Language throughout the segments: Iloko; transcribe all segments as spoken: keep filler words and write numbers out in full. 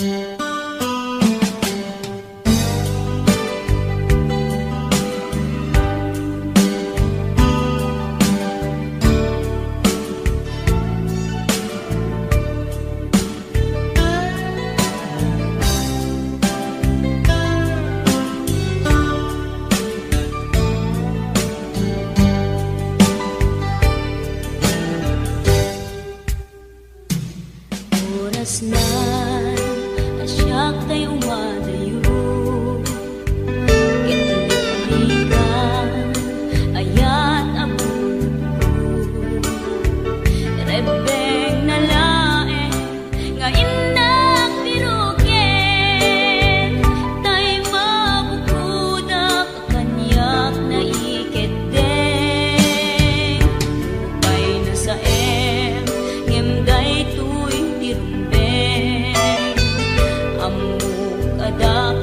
Oras na a siak tay umadayo, ket nagrigat ayat a bulbul. Rebbengna laeng nga innak biroken, tay mabukodak a kaniak naikeddeng. Upay nasaem, ngem daytoy ti rumbeng. Ammok a dak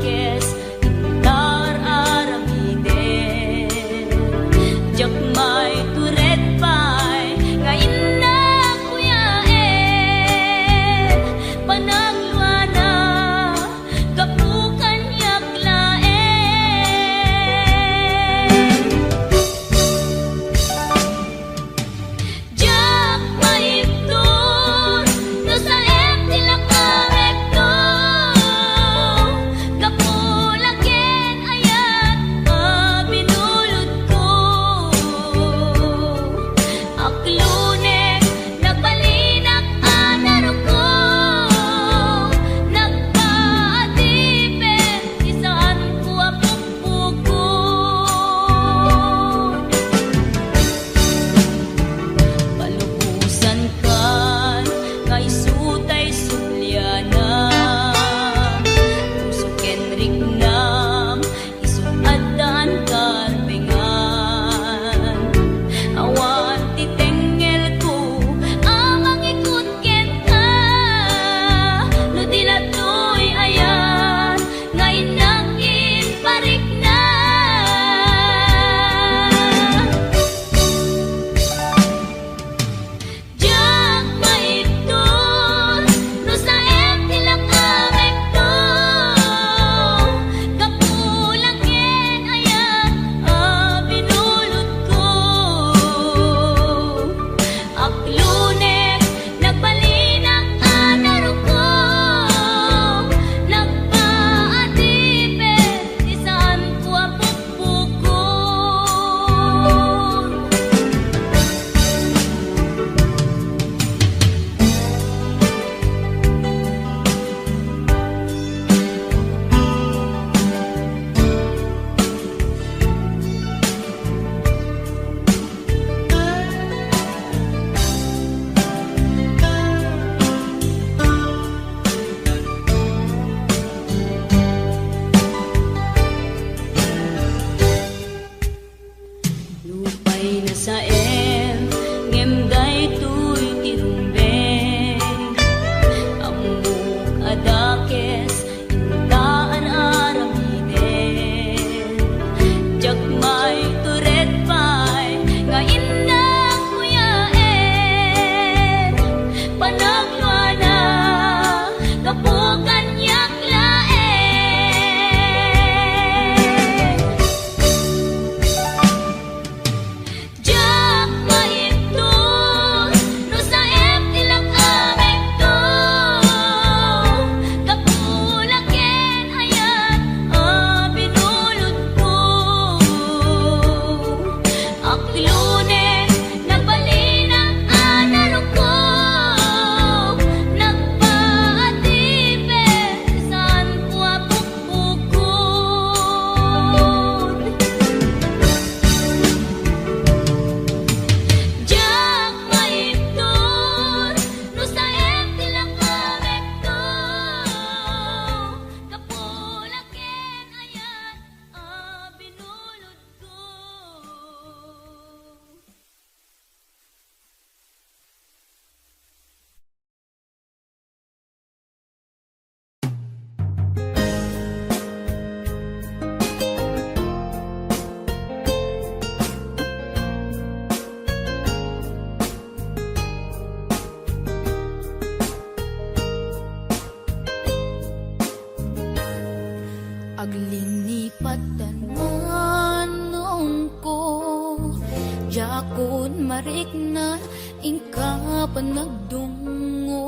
Rikna, inka panagdungngo.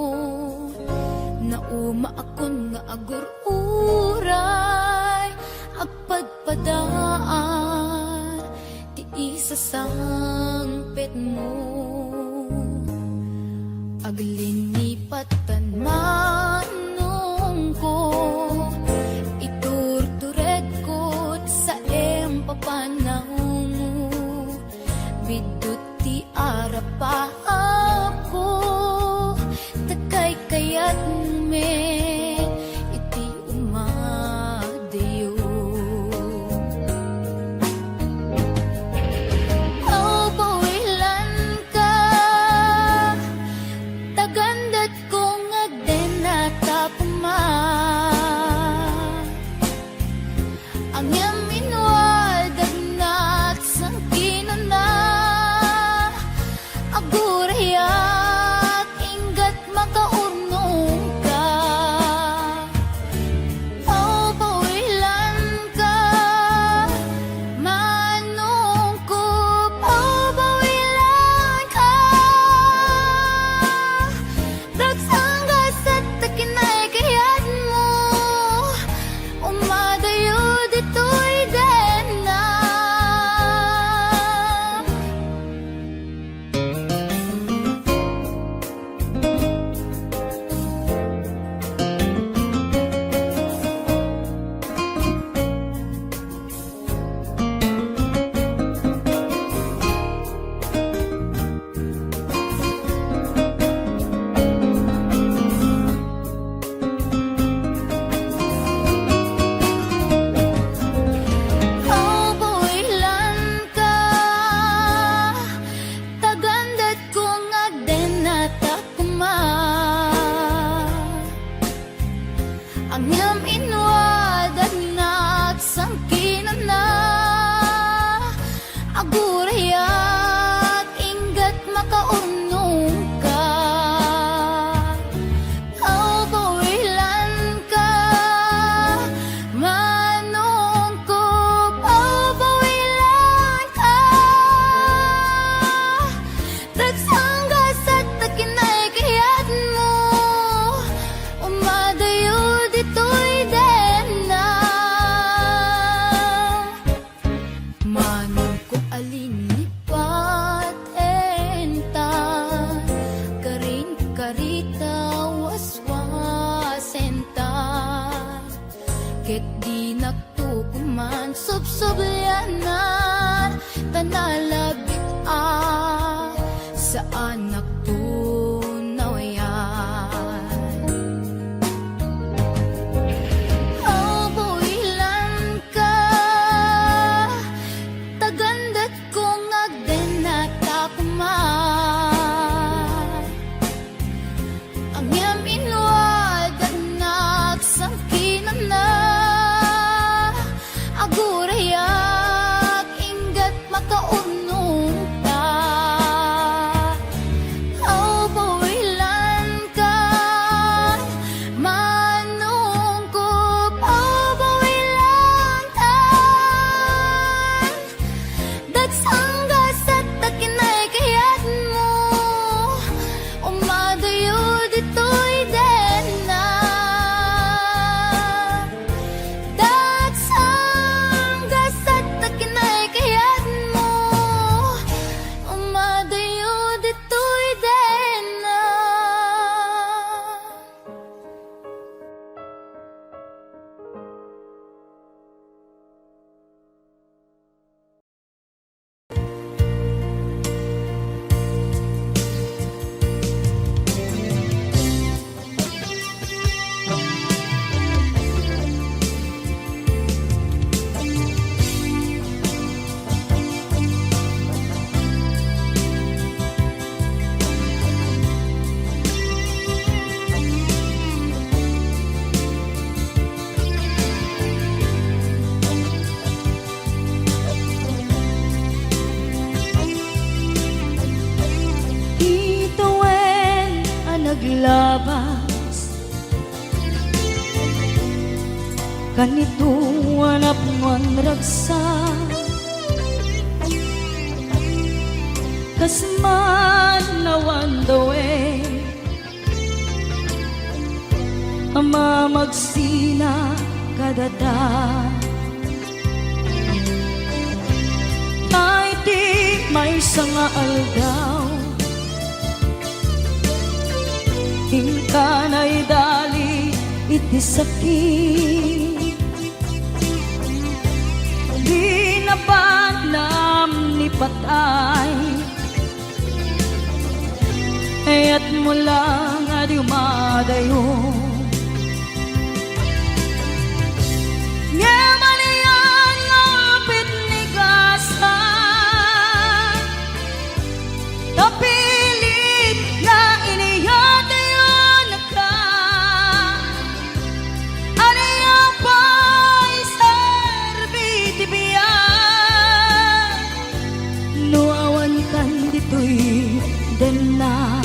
Naumaakon nga agur-uray, agpadpadaan ti isasangpetmo. Aglinipatan manongko, iturturedko ti saem papanawmo. Biddut ti arapaapko, ta kaykayatmi iti umadayo. Aw, pawilanka, tagandat ko nga agden a tapuma. Ngem inwadagnak sangkinana, agurayak inggat makaurnongka. Aw, pawilanka, manongko, aw, pawilanka. Dagsa nga sat ta kinaykayatmo, umadayo ditoy denna. Aw, pawilanka, tagandat ko nga agden a tapuma. Ngem inwadagnak sangkinana, agurayak inggat makaurnongka. Aw, pawilanka, manongko, aw, pawilanka. Dagsa nga sat ta kinaykayatmo, umadayo ditoy denna. Manongko, alinipatenta, karin karita waswasenta. Ket dinakto koman subsublianan, ta nalabit a saanakto nawayan. Aw, pawilanka, tagandat ko nga agden a tapuma. Ngem inwadagnak sangkinana, agurayak inggat makaurnongka. Aw, pawilanka, manongko, aw, pawilanka. Dagsa nga sat ta kinaykayatmo, umadayo ditoy denna. Dagsa nga sat ta kinaykayatmo, umadayo ditoy denna. Itawen a naglabas kanito a napnguan ragsak. Kas man awan dawen a mamagsina kadata. Iti maysa nga aldaw, inka naidali iti sakit. Di napanam ni patay, kayatmo lang a dumadayo. Ngem anian nga pitnigasan, ta pilit nga iniyatayonka. Ania pay serbi ti biag no awankan ditoy denna?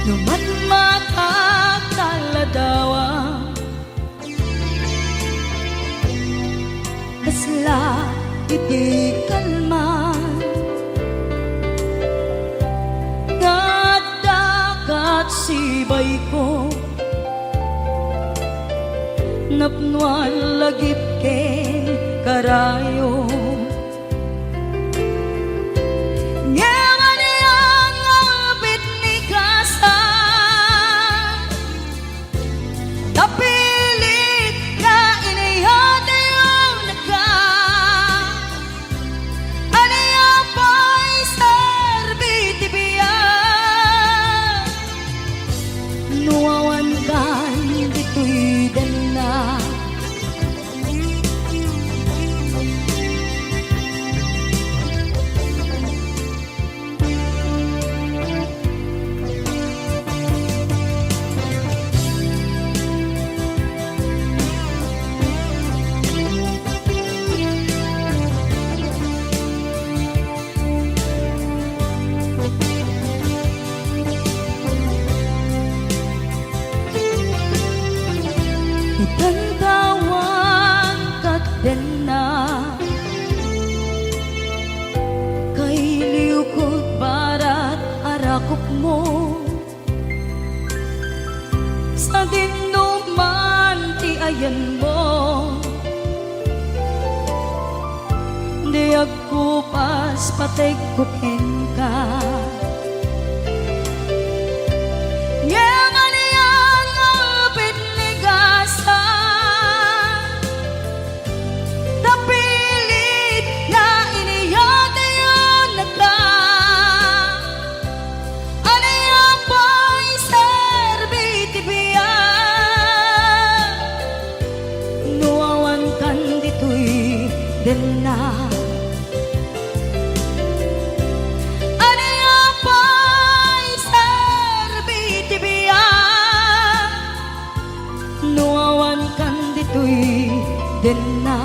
No matmatak ta ladawa, kasla iti kalman nga adda kat sibayko, napnoan lagip ken karayo. Ngem anian nga pitnigasan, ta pilit nga iniyatayonka. Ania pay serbi ti biag no awankan ditoy denna? Itantawan kat denna, kailiwko barat a rakupmo. Sadinoman ti ayanmo, di agkupas pategko kenka. Ngem anian nga pitnigasan, ta pilit nga iniyatayonka. Ania pay serbi ti biag no awankan ditoy denna? Ania pay serbi ti biag no awankan ditoy denna?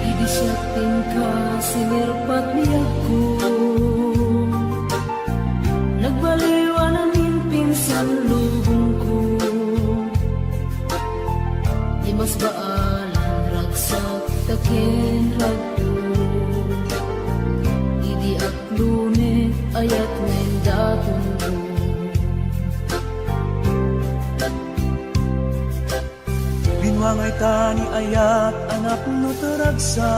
Idi siak kenka, sinirpat biagko. Nagbaliwan amin pinsan lubongko. Di mas baalan ragsak ta ken ragdo. Idi aklone, ayat nga indatonko. Binuangay ta ni ayat a napno ti ragsak.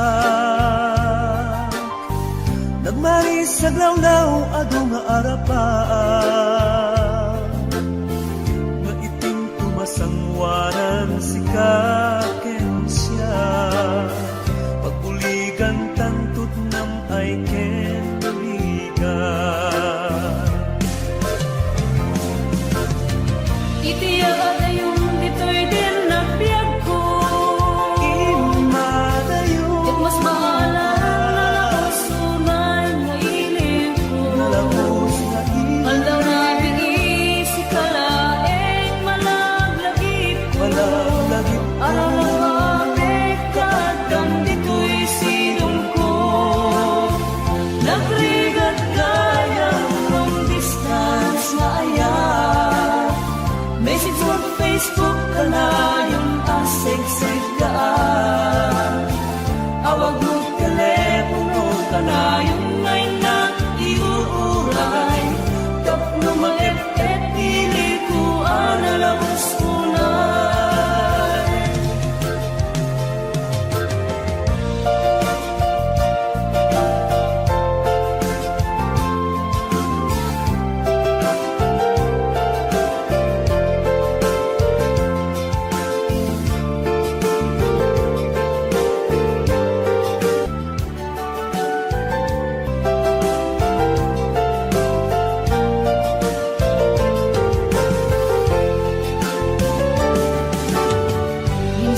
Nagmaris aglawlaw adu nga arapaak. Nga itim tumasangoanan sika ken siak. Pagbuligan tanto ti nam-ay ken rigat. Iti yaadayon ditoy Kanayon nga innak iuray, tapno maep-ep piliko a nalaus unay.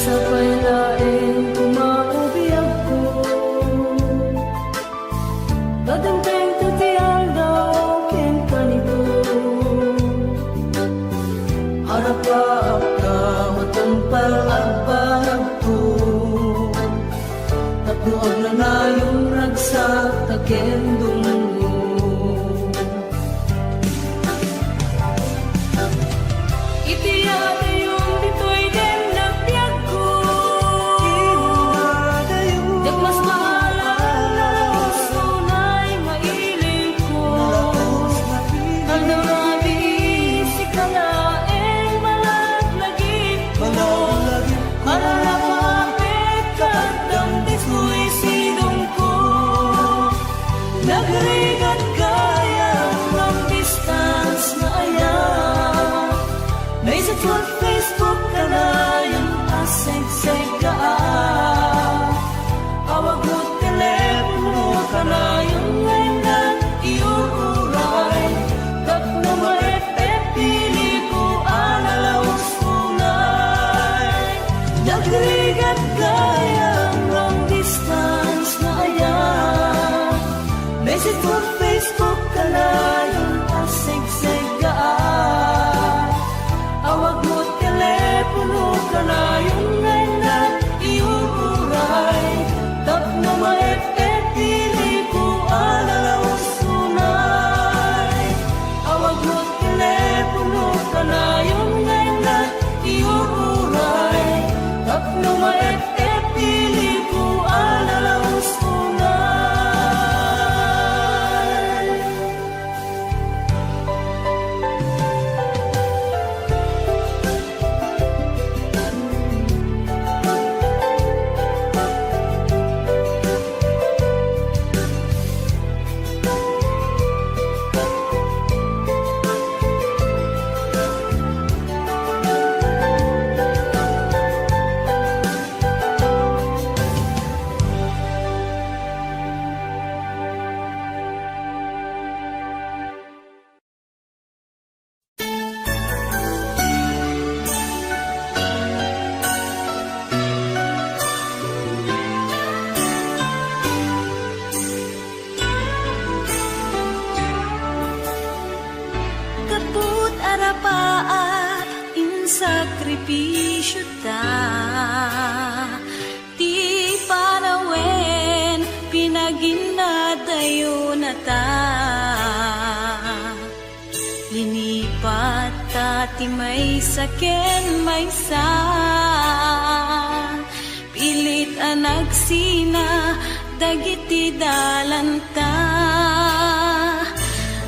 Sapay laeng koma, o biagko, tadengdengto ti aldaw ken kanito. Arapaak ta matungpal agbanagto, tapno agnanayon ragsak ta ken dumngom. Iti adayon ditoy dennak biagko. Diak mas maala a nalaus unay mailingko. Aldaw rabii sika laeng malaglagipko. Ararapapek ket addam ditoy sidongko. Nagrigat gayam ngem distance nga aya. Messenger, Facebook, kanayon a segseggaak. Awagmo telepono, kanayon nga innak iuray. Tapno maep-ep piliko a nalaus unay. Nagrigat gayam long distance nga aya. Messenger, Facebook, kanayon a segseggaak. Awagmo telepono, kanayon nga innak iuray. Tapno maep-ep piliko a nalaus unay. Awagmo telepono, kanayon nga innak iuray. Tapno maep-ep piliko a nalaus unay. Gapu't arapaak, insakripisiota. Ti panawen, pinaginnadayonata. Linipatta ti maysa ken maysa. Pilit a nagsina dagiti dalanta.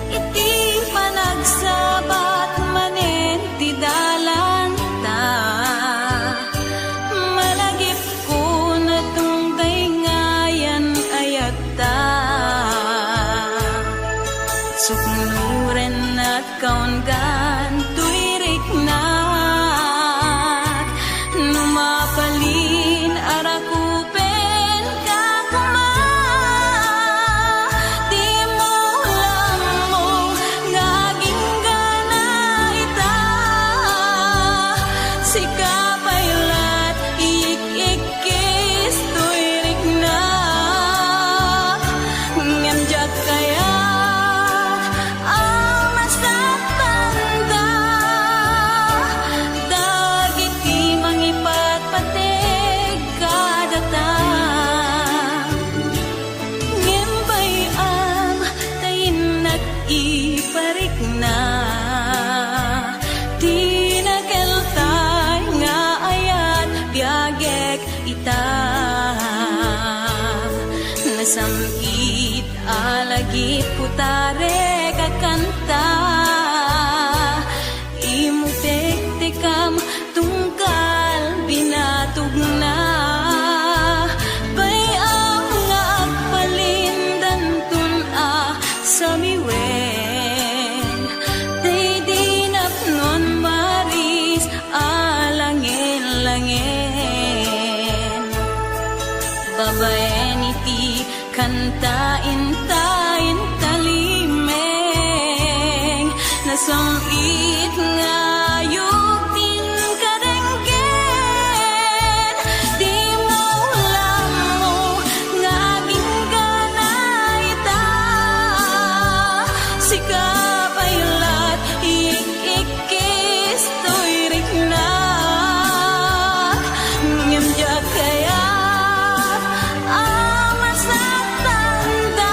Iti panagsabat manen ti dalanta, malagipko natungdayngayan ayatta. Suknorennak kaunggan toy riknak, no mabalin a rakupenka koma. Dimo lammong nga aginggana ita, sika pay lat ik-ikkis toy riknak, ngem diak kayat a masaktan Sam-it a lagip putarek a kanta, imutektekam tungkal binatogna. Bay-am nga agpalindanton a samiwen, tay dinapnon maris a langin-langin. Babaen iti kanta inta intalimeng, nasam-it nga ayog din kadenggen. Di mo lammo nga agingga na ita, sika pay lat ik-ikkis toy riknak, ngem diak kayat a masaktandak.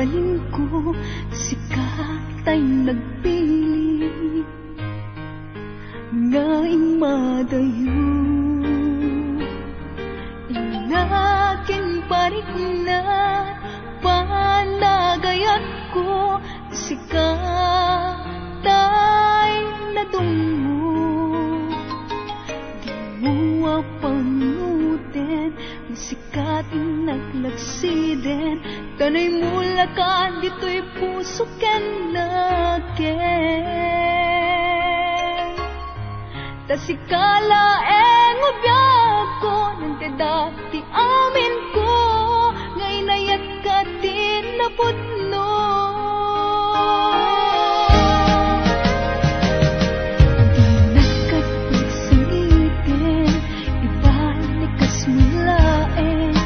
Alingko, sika tay nagpili nga immadayo. Innakin parikna, panagayatko, sika tay nadunggo. Dimo a pangnguten, sika ti naglagsiden, ta naimulakan ditoy puso ken nakem. Ta sika laeng nga biagko, nagdada ti aminko, nga inayatka ti napudno. Dinak ket pagsangiten, ibalik kas laeng,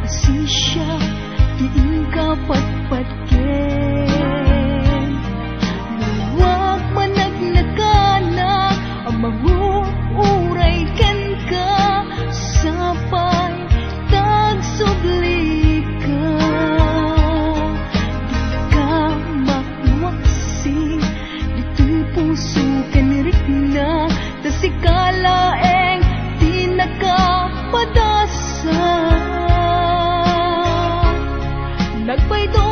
asisia ti inka patpatken. Luag managnakanak a manguray kenka, sapay ta agsublika. Dika mawaksi ditoy puso ken riknak, ta sika laeng ti nakapadasa. Nagbaydo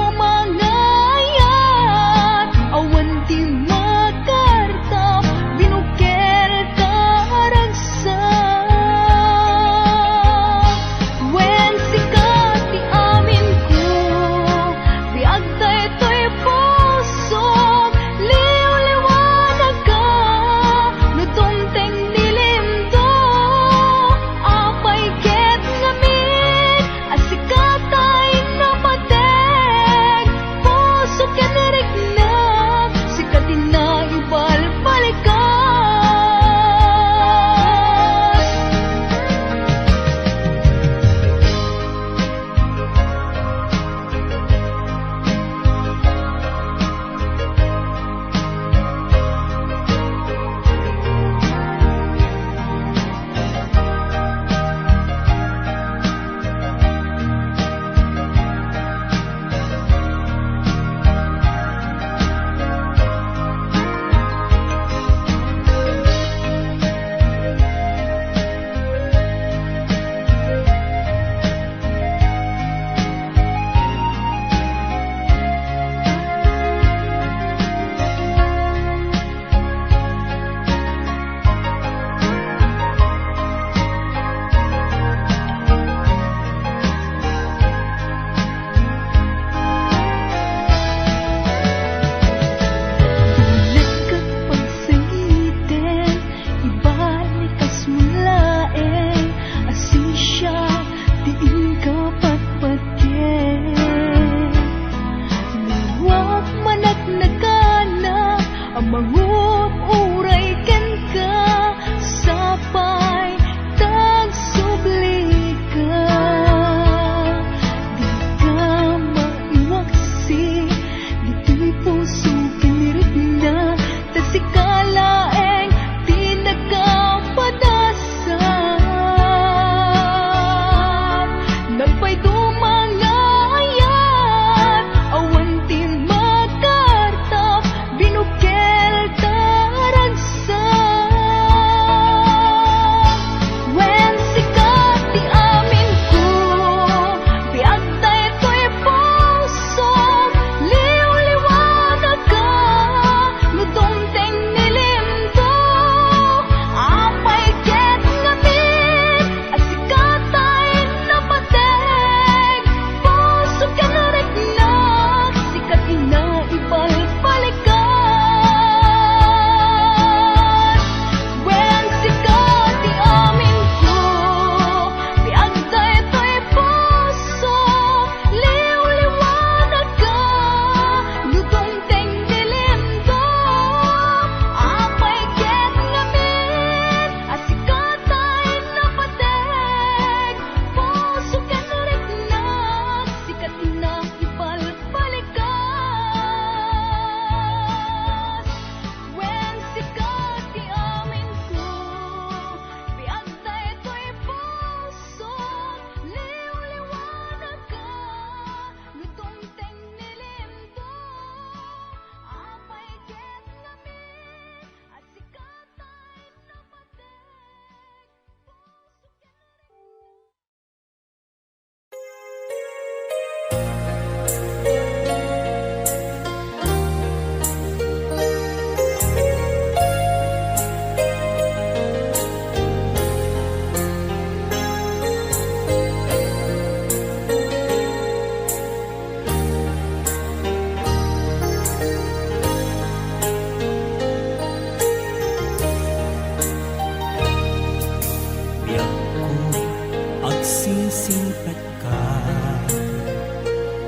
Ka,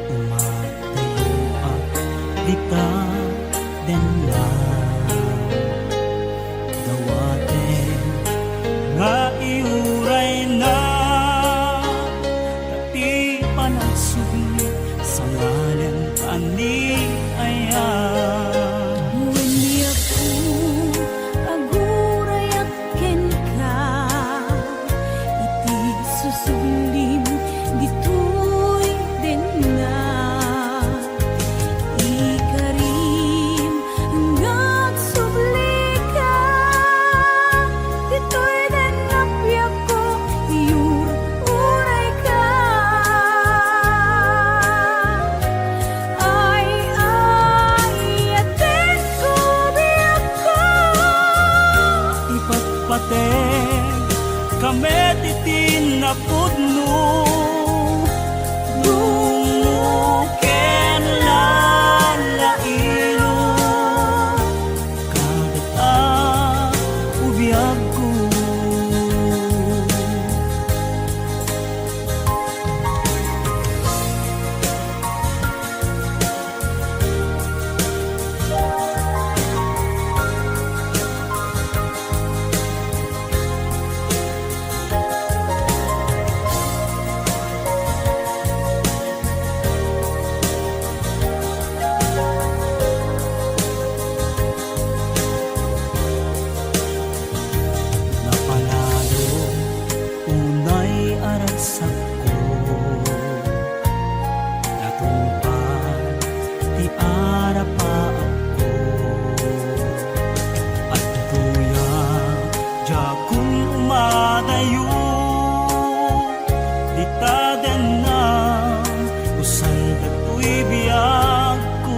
umadayoak dita denna. Dawaten nga iurayna, ti panagsubli, sangalen paniayan. Wen, biagko, agurayak kenka, iti susublim ditoy denna. Ikarim nga agsublika, ditoy denna biagko, iur-urayka. Ay, ay, atenko, biagko. Ipatpateg ka met iti napudno, dungngo ken lalailo. Kadata, o biagko. Napalalo unay a ragsakko, natungpal ti arapaapko. Adtoya, diakon umadayo dita denna, usan datoy biagko.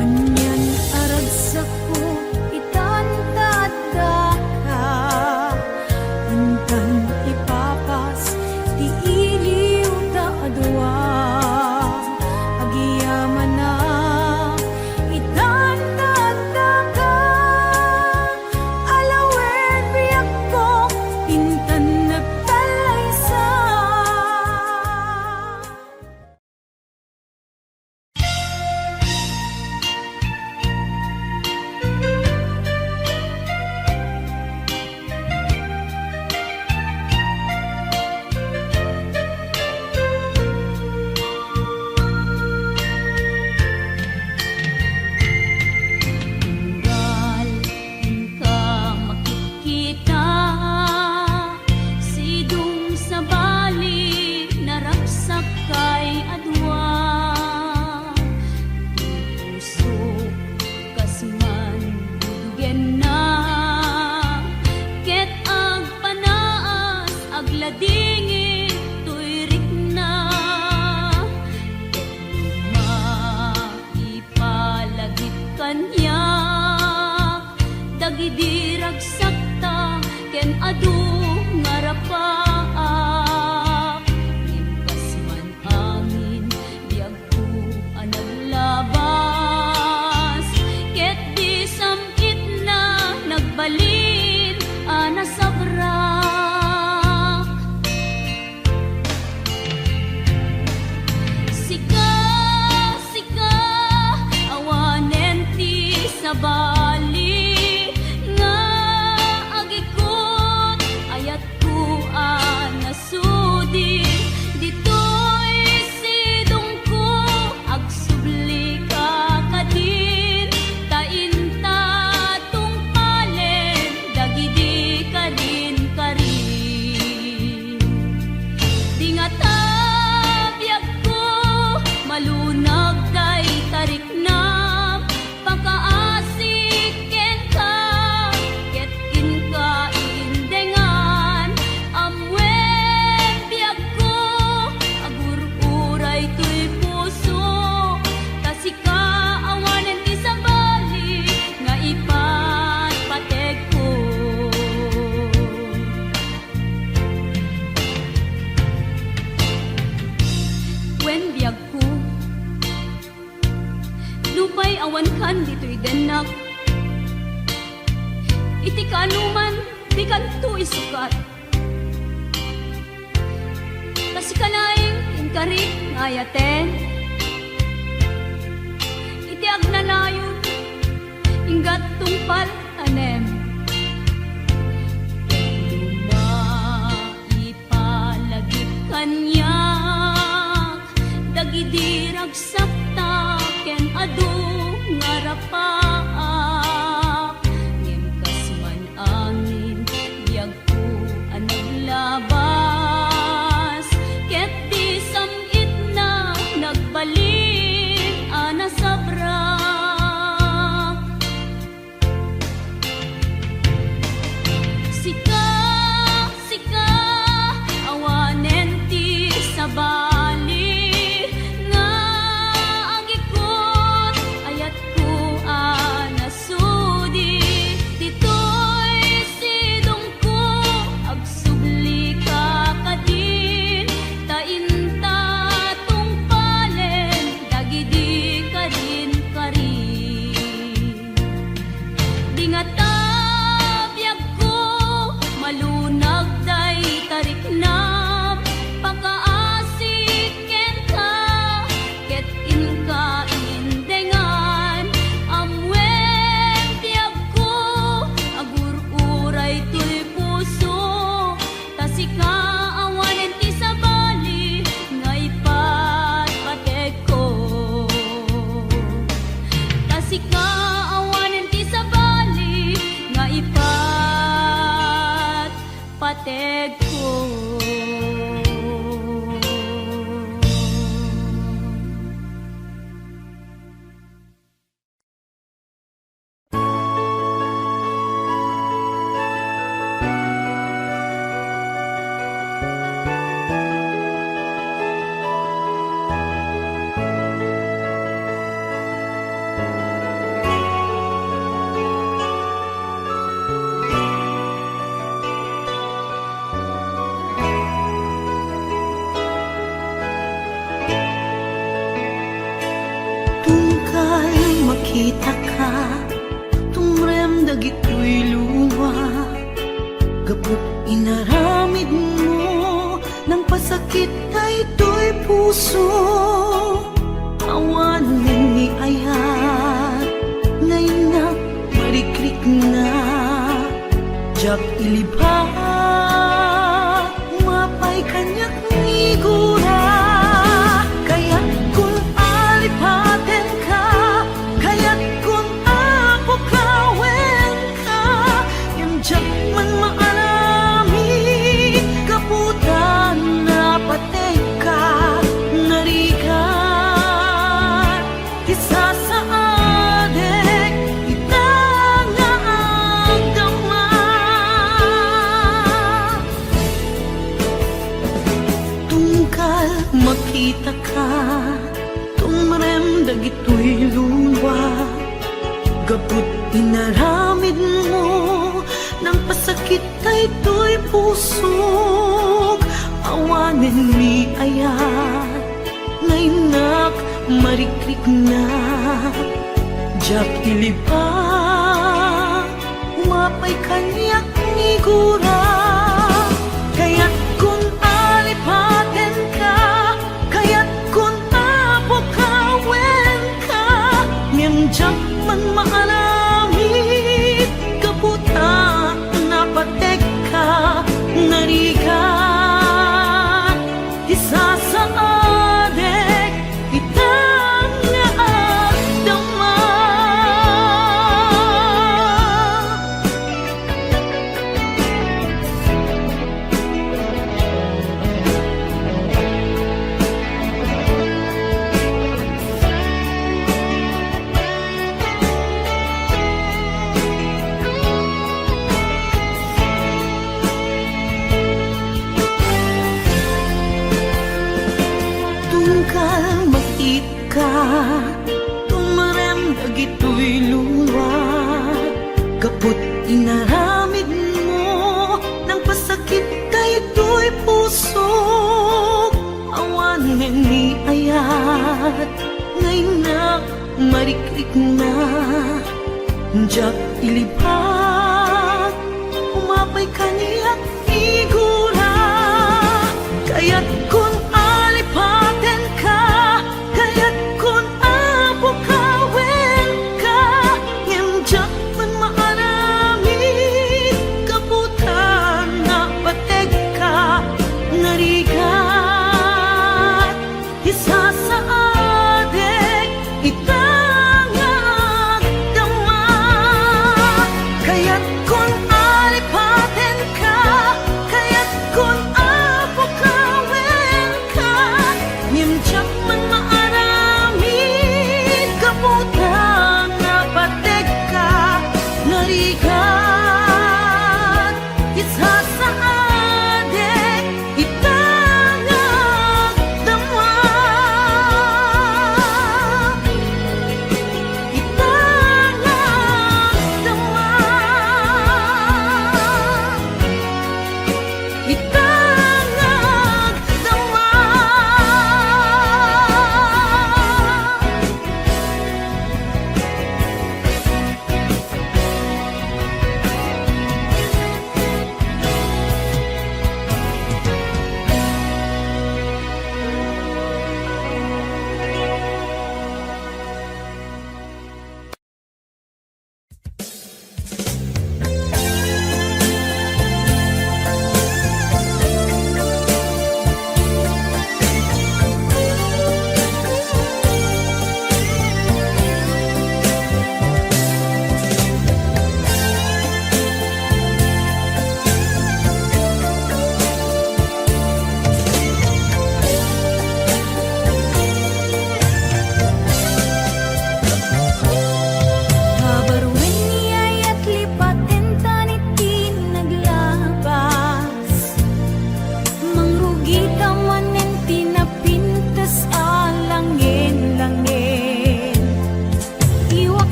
Anian a ragsakko, itan ta addaka, intan ipapas ti iliw ta a dua. Agyamanak itan ta addaka, alawen biagko, intan nagtallaysa. Tunggal inka makitkita, sidong sabali naragsakkay a dua. Ti pusok kas mandudugenna, ket agpanaas agladingit toy rikna. Ket no maipalagip kaniak dagidi ragsakta ken adu nga rapaak, ngem kas man amin biagko a naglabas, ket di sam-itna nagbalin a nasabrak. Sika, sika, awanen ti sabali nga agikut, ayat ko a nasudi ditoy sidongko, agsublika kadin, ta inta tungpalen dagidi kadin karin. Di ngata biagko malunag dayta riknam, pakaasi kenka, ket inka indengan. Ammoen biagko, agur-uray toy puso, ta sika awanen ti sabali nga ipatpategko. Wen biagko, nupay awankan ditoy dennak, iti kaanoman, dikanto isukat. Ta Sika laeng ti inkari nga ayaten. Iti agnanayon, inggat tungpal tanem. Ket no maipalagip kaniak dagidi ragsakta ken adu nga rapaak, ngem kas man amin biag ko a naglabas, ket di sam-itna nagbalin a nasabrak. Sika, sika, awanen ti sabali nga agikut, ayatko a nasudi. Ditoy sidongko, agsublika kadin, ta inta tungpalen dagidi kadin kari. Di ngata biagko, malunag dayta riknam, pakaasi kenka, ket inka indengan. Ammom ti agko, agur-uray toy puso, ta sika awanen ti sabali nga ipatpategko. Ta sika awanen ti sabali nga ipatpategko. Tungkal makitaka, tumrem dagitoy lua. Gaput inaramidmo, nangpasakit daytoy puso. Awanen ni ayat, nga innak marikrikna. Diak ilibat, umapay kaniak nigura. Kayatkon a lipatenka, kayatkon a pukawenka, ngem diak man maaramid, gapu ta napategka, narigat ti sasaadek ita nga agdama. Tunggal makitaka, tumrem dagitoy lua. Gaput inaramidmo, nangpasakit daytoy pusok, awanen ni ayat, nga innak marikrikna. Diak ilibat, umapay kaniak nigura. Kayatkon a lipatenka, kayatkon a pukawenka, ngem diak man maaramid, gapu ta napategka, narigat ti sasaadek ita nga agdama. Tunggal makit ka, tumrem dagitoy lua. Gaput inaramidmo, nangpasakit daytoy pusok. Awanen ni ayat, nga innak marikrikna. Diak ilibat, umapay kaniak nigura. Kayatkon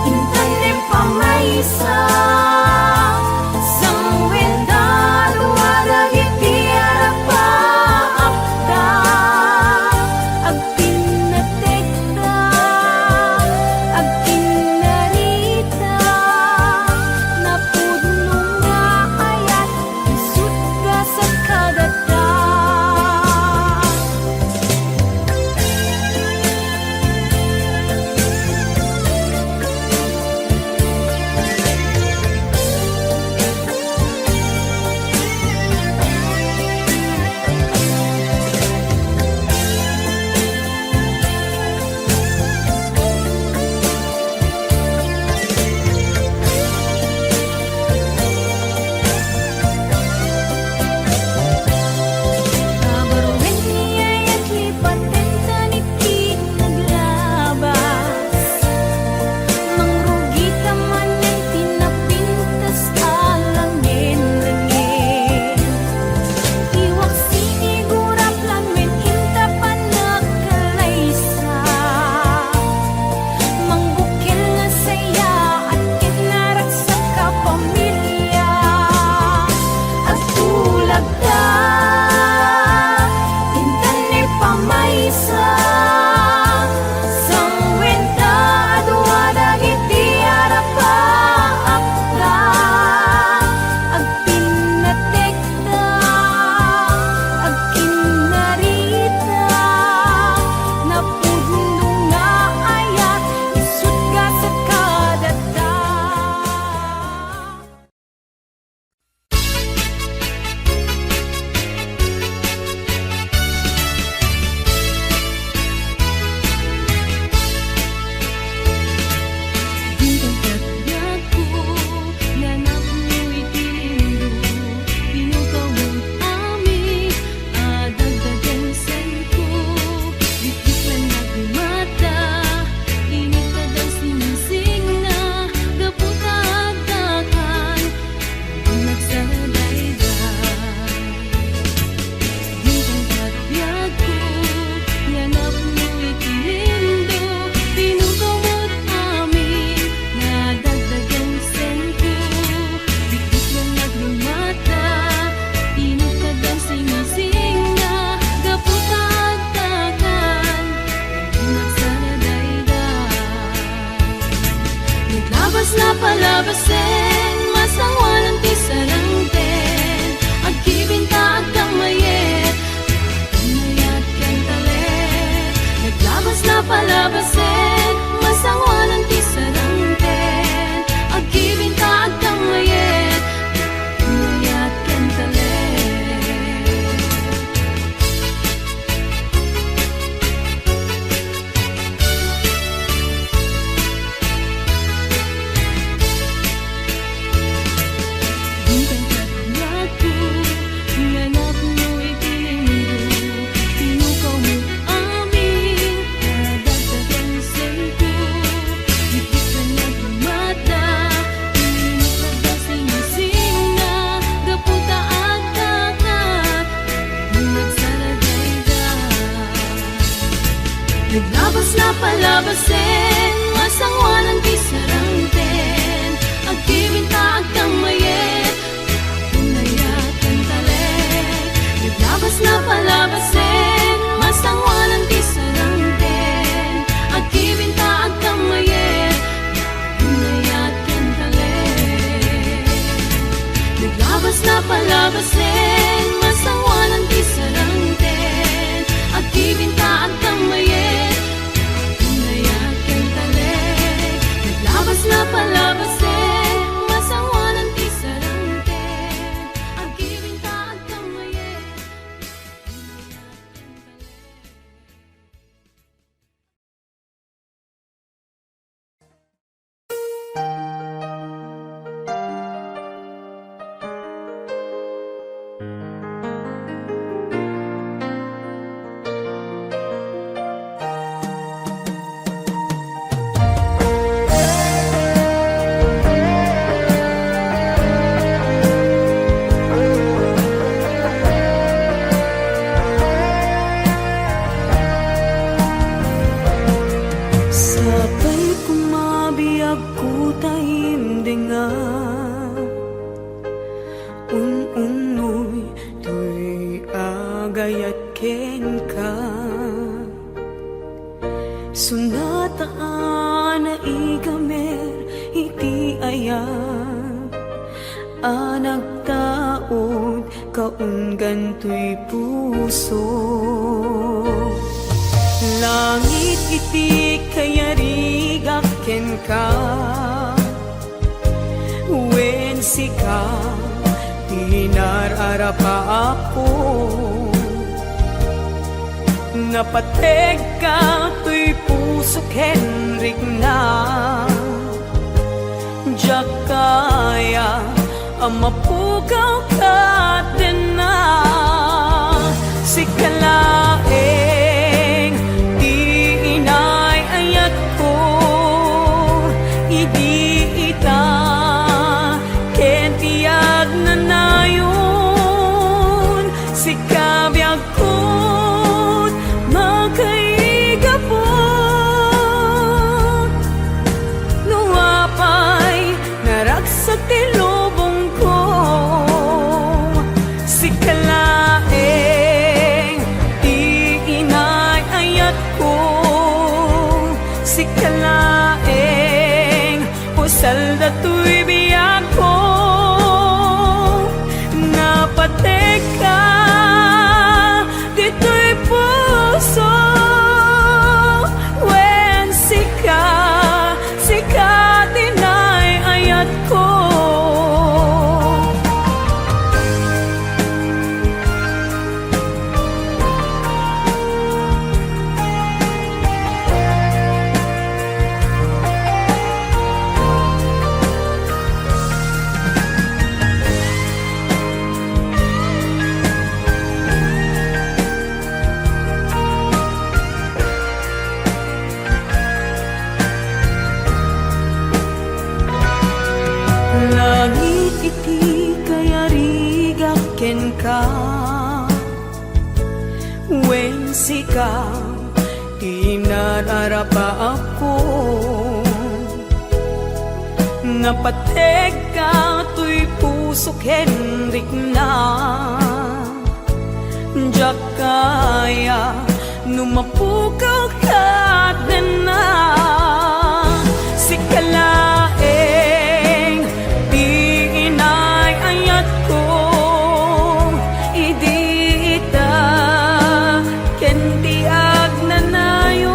Intan ne pamaysa, sangwenta dua dagiti arapaapda. Agpinnatekda, agkinnarita, napudno nga ayat, isut' gasat kadata. Kabaruen ni ayat lipaten ta ni ti naglabas. Mangrugita manen ti napintas a langen-langen. Iwak sinigurap lamen inta pannakalaysa. Mangbukkel nga sayaat ket naragsak a pamilia. Agtulagda, intan ne pamaysa, sangwenta dua dagiti arapaapda. Agpinnatekda, agkinnarita, napudno nga ayat, isut' gasat kadata. Dintay ket biagko, nga napno iti lindo, pinukaw met amin a dagdagen senko. Bitbit laeng a gumata, init a dagsingsingna, gapu ta addakan, nagsardayday. Dintay ket biagko, nga napno iti lindo, pinukaw met amin nga dagdagen senko. Bitbit laeng a gumata, init a dagsingsingna, gapu ta addakan, nagsardayday. Naglabas napalabasen, masangoanan ti sarangten, agkibin ta agkammayet, mayat ken talek. Naglabas napalabasen, masangoanan ti sarangten, agkibin ta agkammayet, mayat ken talek. Dintay ket biagko, nga napno iti lindo, pinukaw met amin a dagdagen senko. Bitbit laeng a gumata, init a dagsingsingna, gapu ta addakan, nagsardayday. Naglabas napalabasen, masangoanan ti sarangten, agkibin ta agkammayet, mayat ken talek. Naglabas napalabasen, masangoanan ti sarangten, agkibin ta agkammayet, mayat ken talek. Naglabas napalabasen, masangoanan ti sarangten, agkibin ta agkammayet, mayat ken talek. Naglabas napalabasen, masangoanan ti sarangten, agkibin ta agkammayet, mayat ken talek. Sunata a naigamer iti ayat a nagtaud kaunggan toy puso. Langit iti kayarigak kenka, wen sika ti nar-arapaapko. Napategka toy puso ken rikna. Diak kaya a mapukaw ket denna. Sika laeng ti inay-ayatko, idi ita ken ti agnanayon. Sika biag ket makaigapu. No apay naragsak ti lubongko, sika laeng ti inay-ayatko, sika laeng pusal datoy biagko. Napategka ditoy puso, wen sika, sika ti nay-ayatko. Langit iti kayarigak kenka, wen sika ti nar-arapaapko. Napategka toy puso ken rikna. Diak kaya no mapukaw ket denna. Sika laeng ti inay-ayatko, idi ita ken ti agnanayon.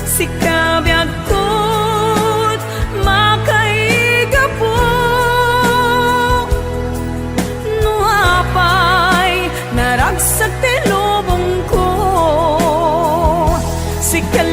Sika biag ket makaigapu. No apay naragsak ti lubongko, sika